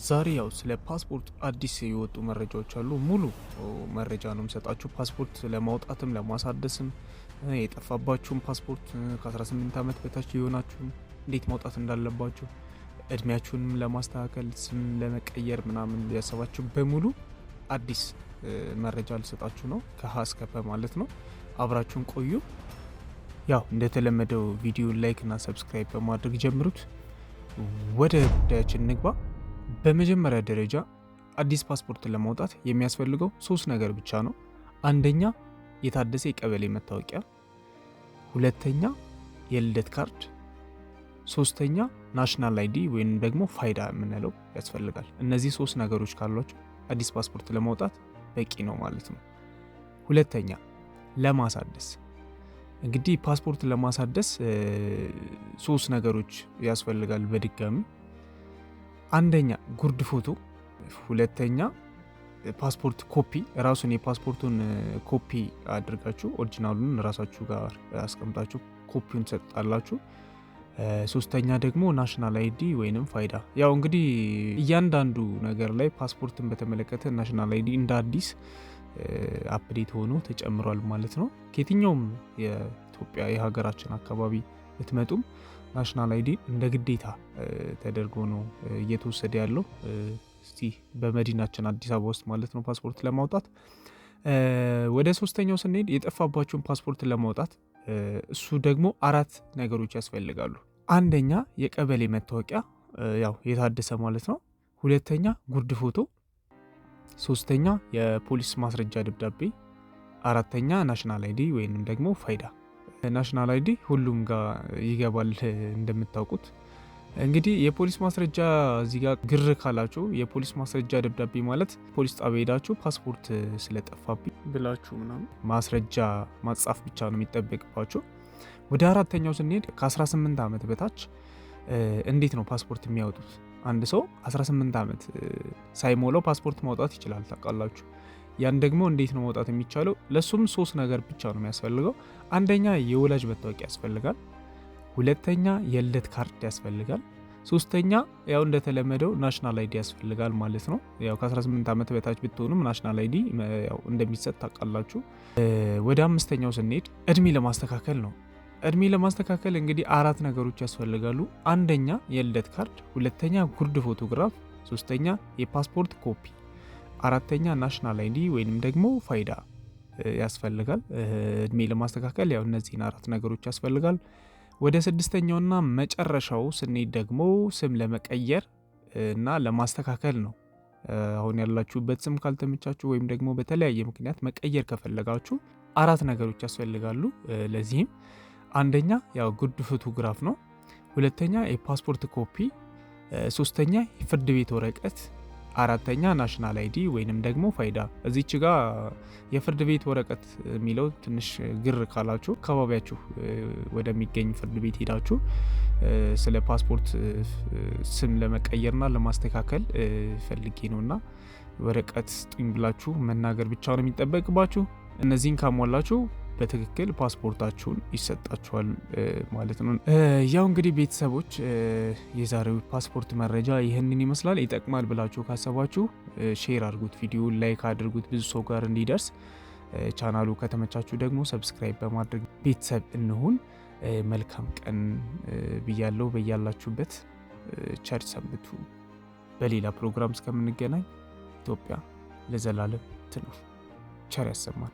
ዛሬ ያው ስለ ፓስፖርት አዲስ የወጡ መረጃዎች አሉ። ሙሉ መረጃ ነው የምሰጣችሁ። ፓስፖርት ለማውጣትም ለማሳደስም፣ የጠፋባችሁን ፓስፖርት፣ ከ18 ዓመት በታች የሆናችሁም እንዴት ማውጣት እንዳለባችሁ፣ እድሜያችሁንም ለማስተካከል፣ ስም ለመቀየር ምናምን ያሰባችሁ በሙሉ አዲስ መረጃ ልሰጣችሁ ነው፣ ከሀ እስከ ፐ ማለት ነው። አብራችሁን ቆዩ። ያው እንደተለመደው ቪዲዮ like እና subscribe በማድረግ ጀምሩት። ወደ ጉዳያችን እንግባ። በመጀመሪያ ደረጃ አዲስ ፓስፖርት ለማውጣት የሚያስፈልገው ሶስት ነገር ብቻ ነው። አንደኛ የታደሰ የቀበሌ መታወቂያ፣ ሁለተኛ የልደት ካርድ፣ ሶስተኛ national ID ወይም ደግሞ ፋይዳ የምንለው ያስፈልጋል። እነዚህ ሶስት ነገሮች ካሏችሁ አዲስ ፓስፖርት ለማውጣት በቂ ነው ማለት ነው። ሁለተኛ ለማሳደስ፣ እንግዲህ ፓስፖርት ለማሳደስ ሶስት ነገሮች ያስፈልጋል በድጋሚ። አንደኛ ጉርድ ፎቶ፣ ሁለተኛ ፓስፖርት ኮፒ፣ ራሱን የፓስፖርቱን ኮፒ አድርጋችሁ original ኡን ራሳችሁ ጋር አስቀምጣችሁ ኮፒውን ትሰጣላችሁ። ሶስተኛ ደግሞ national ID ወይንም ፋይዳ። ያው እንግዲህ እያንዳንዱ ነገር ላይ ፓስፖርትን በተመለከተ national ID እንደ አዲስ update ሆኖ ተጨምሯል ማለት ነው። ከየትኛውም የኢትዮጵያ የሀገራችን አካባቢ ብትመጡም national ID እንደ ግዴታ ተደርጎ ነው እየተወሰደ ያለው። እስቲ በመዲናችን አዲስ አበባ ውስጥ ማለት ነው ፓስፖርት ለማውጣት። ወደ ሶስተኛው ስንሄድ የጠፋባችሁን ፓስፖርት ለማውጣት፣ እሱ ደግሞ አራት ነገሮች ያስፈልጋሉ። አንደኛ የቀበሌ መታወቂያ፣ ያው የታደሰ ማለት ነው። ሁለተኛ ጉርድ ፎቶ፣ ሶስተኛ የፖሊስ ማስረጃ ደብዳቤ፣ አራተኛ national ID ወይንም ደግሞ ፋይዳ። National ID ሁሉም ጋር ይገባል እንደምታውቁት። እንግዲህ የፖሊስ ማስረጃ እዚህ ጋር ግር ካላችሁ፣ የፖሊስ ማስረጃ ደብዳቤ ማለት ፖሊስ ጣቢያ ሄዳችሁ ፓስፖርት ስለጠፋብኝ ብላችሁ ምናምን ማስረጃ ማጻፍ ብቻ ነው የሚጠበቅባችሁ። ወደ አራተኛው ስንሄድ ከ18 ዓመት በታች እንዴት ነው ፓስፖርት የሚያወጡት? አንድ ሰው 18 ዓመት ሳይሞላው ፓስፖርት ማውጣት ይችላል፣ ታውቃላችሁ። ያን ደግሞ እንዴት ነው ማውጣት የሚቻለው? ለሱም ሶስት ነገር ብቻ ነው የሚያስፈልገው። አንደኛ የወላጅ መታወቂያ ያስፈልጋል። ሁለተኛ የልደት ካርድ ያስፈልጋል። ሶስተኛ ያው እንደተለመደው national ID ያስፈልጋል ማለት ነው። ያው ከ18 ዓመት በታች ብትሆኑም national ID ያው እንደሚሰጥ ታውቃላችሁ። ወደ አምስተኛው ስንሄድ እድሜ ለማስተካከል ነው። እድሜ ለማስተካከል እንግዲህ አራት ነገሮች ያስፈልጋሉ። አንደኛ የልደት ካርድ፣ ሁለተኛ ጉርድ ፎቶግራፍ፣ ሶስተኛ የፓስፖርት ኮፒ፣ አራተኛ national ID ወይንም ደግሞ ፋይዳ ያስፈልጋል። እድሜ ለማስተካከል ያው እነዚህን አራት ነገሮች ያስፈልጋል። ወደ ስድስተኛውና መጨረሻው ስንሄድ ደግሞ ስም ለመቀየር እና ለማስተካከል ነው። አሁን ያላችሁበት ስም ካልተመቻችሁ ወይም ደግሞ በተለያየ ምክንያት መቀየር ከፈለጋችሁ አራት ነገሮች ያስፈልጋሉ። ለዚህም አንደኛ ያው ጉርድ ፎቶግራፍ ነው። ሁለተኛ የፓስፖርት ኮፒ፣ ሶስተኛ የፍርድ ቤት ወረቀት፣ አራተኛ national ID ወይንም ደግሞ ፋይዳ። እዚች ጋ የፍርድ ቤት ወረቀት የሚለው ትንሽ ግር ካላችሁ አካባቢያችሁ ወደሚገኝ ፍርድ ቤት ሄዳችሁ ስለ ፓስፖርት ስም ለመቀየርና ለማስተካከል ፈልጌ ነውና ወረቀት ስጡኝ ብላችሁ መናገር ብቻ ነው የሚጠበቅባችሁ። እነዚህን ካሟላችሁ በትክክል ፓስፖርታችሁን ይሰጣችኋል ማለት ነው። ያው እንግዲህ ቤተሰቦች፣ የዛሬው ፓስፖርት መረጃ ይህንን ይመስላል። ይጠቅማል ብላችሁ ካሰባችሁ share አድርጉት፣ ቪዲዮ like አድርጉት ብዙ ሰው ጋር እንዲደርስ። ቻናሉ ከተመቻችሁ ደግሞ subscribe በማድረግ ቤተሰብ እንሁን። መልካም ቀን ብያለሁ። በያላችሁበት ቸር ሰንብቱ። በሌላ ፕሮግራም እስከምንገናኝ ኢትዮጵያ ለዘላለም ትኑር። ቸር ያሰማን።